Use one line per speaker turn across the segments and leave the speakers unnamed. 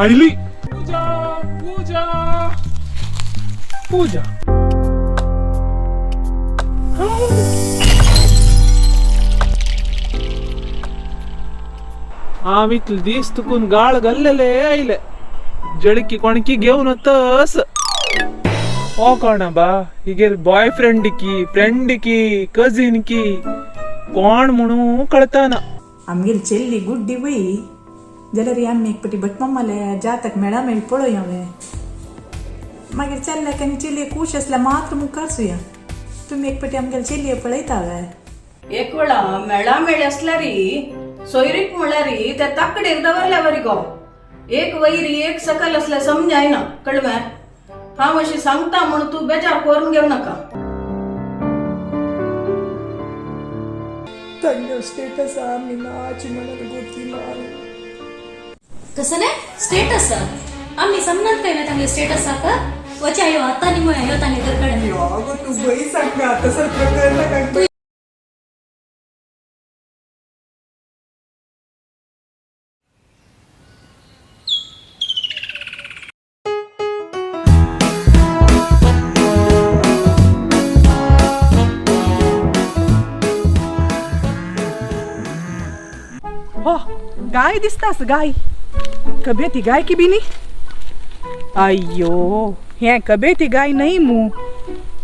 आयली. पूजा पूजा पूजा. हांव इतले दीस तुकून गाळ घाल्लेले आयले जळकी कोणकी घेवन तस. हो कोण बा हिगेर बॉय फ्रेंड की फ्रेंड की कजीन की कोण म्हणू कळताना.
आमगेली चेल्ली गुड्डी वय जाल्यार आमी एक पटी भटमामाले जातक मेळा मेळ पळोवया वे. मागीर चल्ल्याक आनी चेलये खूश आसल्यार मात्र मुखार सुया. तुमी एक पटी आमगेले चेलये पळयता वे.
एक वेळा मेळा मेळ असल्यारी सोयरीक म्हळ्यारी ते ताकडेर दवरल्या वरी गो. एक वैरी एक सकल असल्या समजायना कळवे. हांव अशी सांगता म्हण तूं बेजार करून घेवं नाका.
स्टेटस आमी नाची म्हणून गोती.
कसं नाही स्टेटस आम्ही समजत काय नाही तांगे स्टेटस आका वचे आयो आता नि मुळे आयो तांगे घरकडे.
अगो तू बई सांग आता सर प्रकरण. हो गाय दिसतास गाय कबेती गाय की बिनी. अय्यो हें कबेती गाय न्हय मू,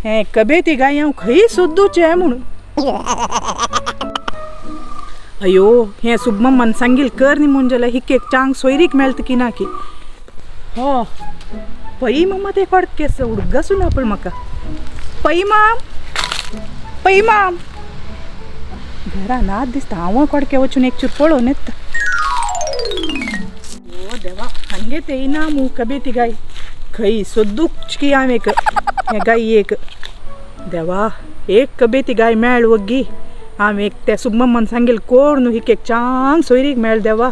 हें कबेती गाय हांव खंय सोदूचें म्हणून. अयो हें सुबमम्मान सांगील कर न्ही म्हूण जाल्यार हिक एक चांग सोयरीक मेळटा की ना की. हो पै मम्मा ते कोड केस उडगासून पळ म्हाका. पै माम पै माम घरा नात दिसता. हांव कोडके वचून एक चूर पळोवन येता. ओ देवा हांगे ते येयना मू कबेती गाय खंय सोदूक की हांव एक हें गाय एक. देवा एक कबेती गाय मेळ वग्गी. हांव एक ते सुबमम्मान सांगील कोण न्हू हिक एक चांग सोयरीक मेळ देवा.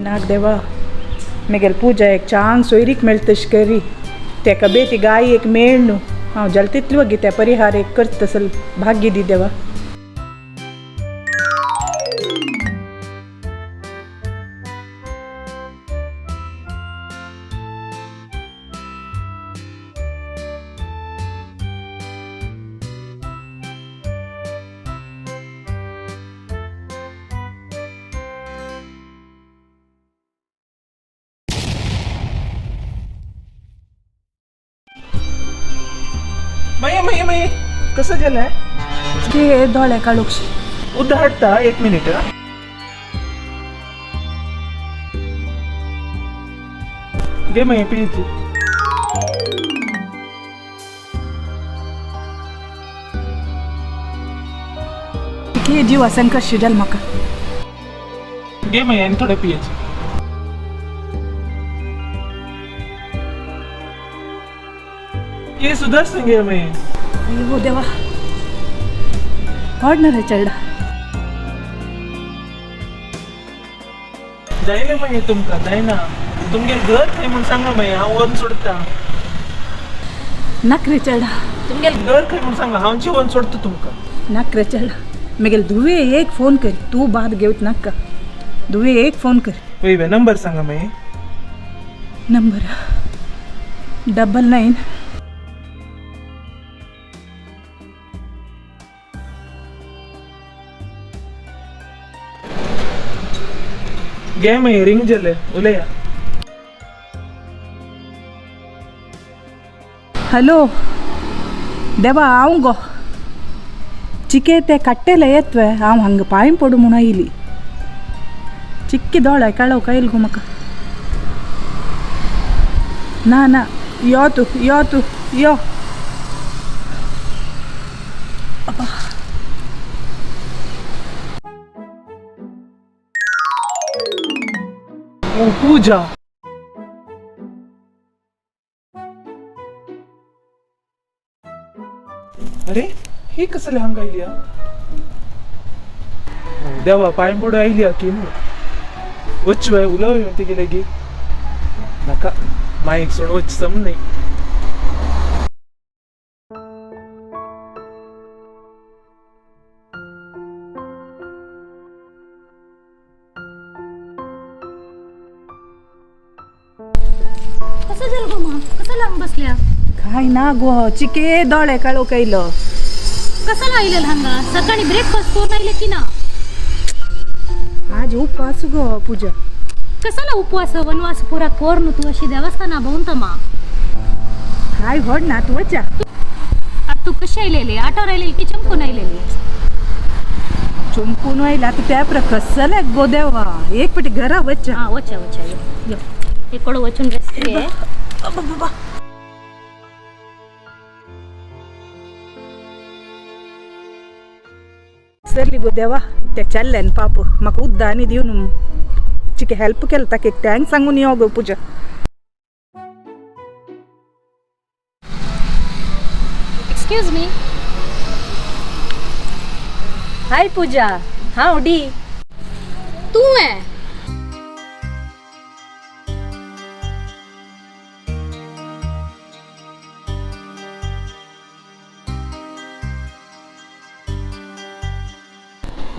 नाग देवा मेगेल पूजा एक चांग सोयरीक मेळटा तशी करी. तेका बेती गाय एक मेळ न्हू हांव जाल्यार तितली वगी त्या परिहार एक करता तसल भाग्य दी देवा.
मये मये मये कसं गेलंय?
हे दोळे काळोखशी.
उद्दा हाडटा एक मिनिट. घे मये पिळची.
हे जीवा संकश्य जाल म्हाका.
घे मये आनी थोडे पियेची. ये सुदास घे मये.
अयो देवा काडणार रे चेडा.
जायना मये तुमकां जायना. तुमगे घर खंय म्हूण सांगा मये हांव व्हरून सोडटा.
नाक रे चेडा.
तुमगे
घर खंय म्हूण सांगा हांव जेवण सोडटा तुमकां.
नाक रे चेडा मेगेल धुवे एक फोन कर. तूं बाद घेवच नाका. धुवे एक फोन कर.
वय वय नंबर सांगा मये.
नंबर 99.
घे मये रिंग जाले उलया.
हॅलो देवा हांव गो चिके ते काट्टेले येतवे. हांव हांगा पांय पडूं म्हूण आयली. चिक्की दोळे काळो कायल गो म्हाका. ना ना यो तू यो तू यो.
ओ पूजा. अरे ही कसले हांगा आयली? देवा पांय पडू आयली की न्हू. वच बाय उलोवया तिगे लेगी. नाका माईक सोड वच सम नाही.
कसं झालं गो मग, कसं लांब बसल्या?
काय ना गो चिके दोळे काळो कैलो.
कसं आयलेलं हांगा? सकाळी ब्रेकफास्ट करून आयले की ना?
आज उपवास गो पूजा.
कसाला उपवास वनवास पुरा कोर नु तू अशी देवस्थाना भोवता मा.
काय व्हड ना तू वचा.
आता तू कशी आयलेली? आटोर आयलेली की चमकून आयलेली?
चमकून आयला आता त्या कसले गो देवा. एक पटी घरा वचा.
हा वचा वचा यो यो एकडं वचून रेस्ट घे.
सरली गो देवा त्या चल्ल्यान पाप म्हाका उद्दा आनी दिवन चिके हेल्प केलं ताका एक thanks सांगून यो गो Pooja.
Excuse me.
Hi Pooja. हा उडी
तू आहे?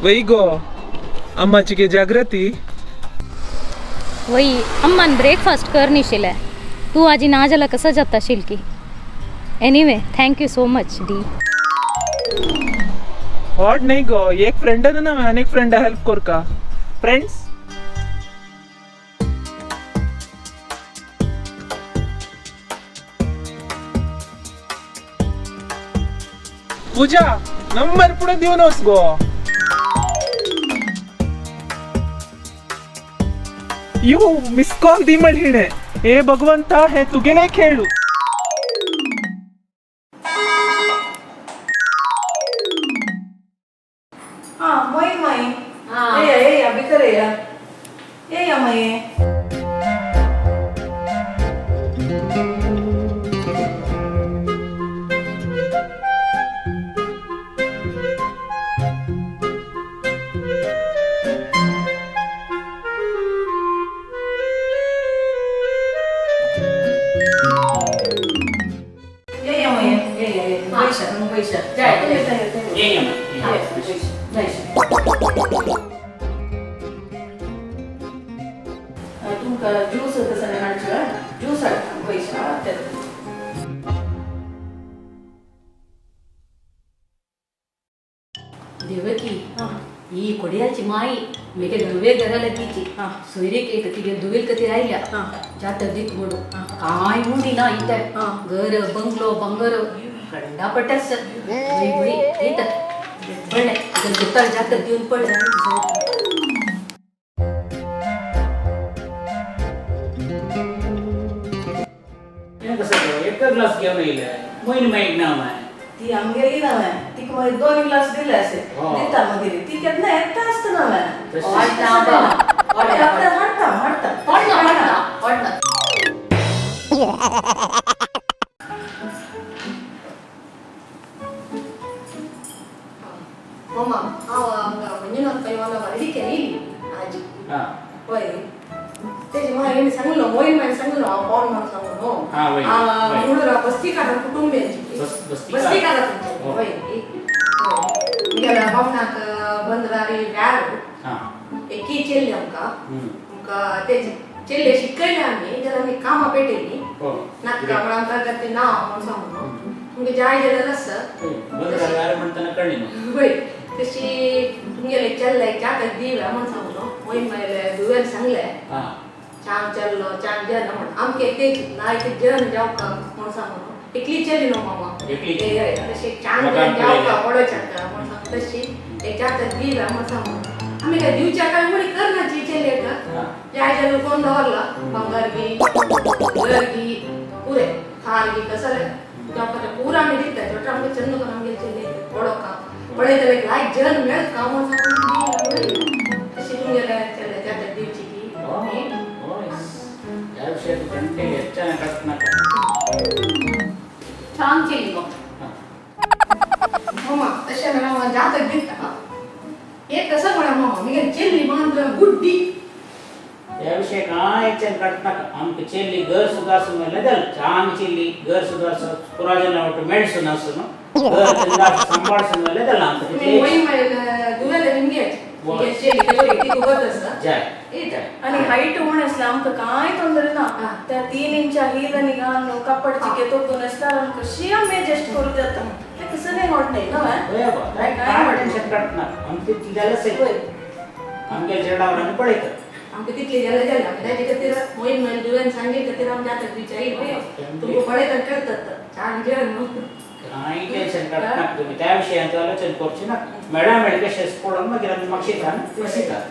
वही गो अम्माची के जागृती.
वही अम्मान ब्रेकफास्ट कर निशिले. तू आजी ना जाला कसं जाता शिल्की. Anyway thank you so much D.
Hot नाही गो, एक फ्रेंड ना अनेक फ्रेंड हेल्प कर का फ्रेंड्स. पूजा नंबर पुढे देऊ नकोस गो. You miss call दी म्हण हिणे. हे भगवंता हे तुगेले खेळू.
हा मोई माई येया येया भितर येया येया माई. येया माई येया येया पैसा पैसा जाय येता येता
येया.
तुमकां ज्यूस तसं हाडचो ज्यूस हाडटा पयशे
देवकी ही कोडियाची माई मेगे नवे घराला तिची सोयरीक एक तिगे दुवेल कती राहिल्या जात दीत मोडू काय मुंडी ना इथे घर बंगलो बंगर कंडापटस इथं पडले गुत्ताळ जात देऊन पडले.
कसं एक ग्लास घेऊन येईल मोहीन माईक नाव आहे.
ती आमगेली ना तिका मागीर दोन ग्लास दिले असे दिता मागीर ती केन्ना येता आसतना हाडटा हाडटा हाडटा.
मामा हांव हांगा मंजुनाथ पै वांगडा बरडीके येयली आजी.
हा
पळय तेजी म्हाका हेणी सांगलो मोहीन मागीर सांगलो हांव कोण म्हणून सांगलो.
हा, वय, वय.
मुळरा बस्तीकारा कुटुंबियांची.
बस्तीकार.
बस्तीकारा तुमचे.
हो.
वय मिगेल्या बामणाक बंदरारी व्यार
हा
एकी चेल्ली आमकां.
हम्म.
आमकां तेजी चेल्ले शिकयले आमी जाल्यार आमी कामां पेटयली
हो
नाका म्हण आमकां गती ना म्हणून सांगलो तुमगे जाय जाल्यार आसा.
बंदरार व्यार म्हणताना कळ्ळी न्हू.
वय तशी तुमगेले चेल्ले जाता दिव्या म्हणून सांगलो मोहीन मायले दुवेन सांगले
हा
चांग चल्लो चांग जन म्हण आमके तेच ना एक जन जावका म्हणून सांगलो एकली चेल्ली न्हू मामा.
एकली.
ए, हय, तशी चांग
मकान
जन जावका
पळयलें.
पडोवच्याका म्हणून सांग तशी एक जाता दिव्या म्हणून सांगलो आमी काय दिवच्या काय उडी करनाची चेल्लेक
हा
जाय जाल्यार कोण दवरला भांगर बी घर बी. थार गी कसले जावपा पूरा आमी दिता छोटा आमकां चंद करून आमगे चेल्ली पळोवका पळयतले लायक जन मेळत का म्हूण सांगून तशी तुमगेले चेले जाता दिवची की.
ह्या विषयात घंटे ಹೆಚ್ಚಾನ ಕಟ್ನಾಕ.
छान चेली गो.
मामा तशें म्हणल्यार जातक दिता एक कसं म्हणा मामा मुगे चेल्ली मान गुड्डी.
ह्या विषय काय ಹೆಚ್ಚಾನ ಕಟ್ನಾಕ आमकां चेल्ली घर सुदारसून म्हणल्यार जालें. छान चेल्ली घर सुदारसून पुराजन ಒಟ್ಟು ಮೆಣಸು ನಸುನು घर सांबाळसून म्हणल्यार जालें आमकां.
तुमी मोई दुवेले निमगे मुगे चेल्ली ಕೆಲವು तिका ಗೊತ್ತसा.
जाय.
इता.
आनी हायट उण आसल्यार आमकां कांय ತೊಂದರೆ ना. त्या 3 इंचा हील आनी घालून कपड चिके तोपून आसल्यार आमकां कशी आमी एडजस्ट करूं जाता. तें कसं नाही होत नाही ना.
होय बा, काय काय टेन्शन काढणार आमचे जाल्यार सगळे आमगे चेडावर आमी पळयतात.
आमकां तितली जाल्यार जालें आमकां ताजे खातीर मोईन मोईन दुवेन सांगे खातीर आमी जातक दिवची आयली तुमकां पळयता कळतात छान जेवण न्हू.
कांय टेन्शन काडनाका तुमी त्या विशयांत आलोचन करची नाका. मेळा मेळ कशें पळोवन मागीर आमी मागशीतात बसयतात.